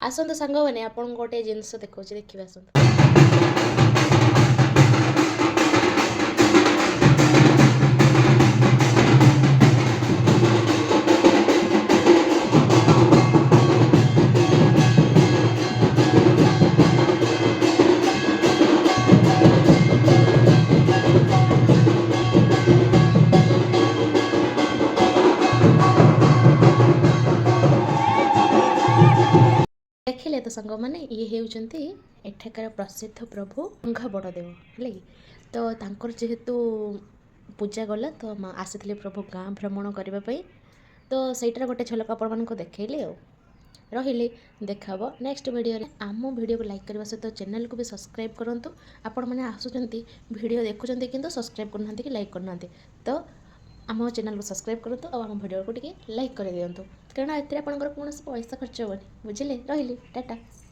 ଆସନ୍ତୁ ସାଙ୍ଗମାନେ, ଆପଣଙ୍କୁ ଗୋଟେ ଜିନିଷ ଦେଖାଉଛି, ଦେଖିବେ ଆସନ୍ତୁ। ଦେଖିଲେ ତ ସାଙ୍ଗମାନେ, ଇଏ ହେଉଛନ୍ତି ଏଠାକାର ପ୍ରସିଦ୍ଧ ପ୍ରଭୁ ରଙ୍ଘା ବଡ଼ଦେବ, ହେଲା କି? ତ ତାଙ୍କର ଯେହେତୁ ପୂଜା ଗଲା, ତ ଆସିଥିଲେ ପ୍ରଭୁ ଗାଁ ଭ୍ରମଣ କରିବା ପାଇଁ। ତ ସେଇଟାର ଗୋଟେ ଝଲକ ଆପଣମାନଙ୍କୁ ଦେଖେଇଲି। ଆଉ ରହିଲି, ଦେଖା ହେବ ନେକ୍ସଟ ଭିଡ଼ିଓରେ। ଆମ ଭିଡ଼ିଓକୁ ଲାଇକ୍ କରିବା ସହିତ ଚ୍ୟାନେଲକୁ ବି ସବସ୍କ୍ରାଇବ୍ କରନ୍ତୁ। ଆପଣମାନେ ଆସୁଛନ୍ତି, ଭିଡ଼ିଓ ଦେଖୁଛନ୍ତି, କିନ୍ତୁ ସବସ୍କ୍ରାଇବ୍ କରୁନାହାନ୍ତି କି ଲାଇକ୍ କରୁନାହାନ୍ତି। ତ ଆମ ଚ୍ୟାନେଲକୁ ସବସ୍କ୍ରାଇବ୍ କରନ୍ତୁ ଆଉ ଆମ ଭିଡ଼ିଓକୁ ଟିକେ ଲାଇକ୍ କରିଦିଅନ୍ତୁ, କାରଣ ଏଥିରେ ଆପଣଙ୍କର କୌଣସି ପଇସା ଖର୍ଚ୍ଚ ହେବନି, ବୁଝିଲେ? ରହିଲି, ଟାଟା।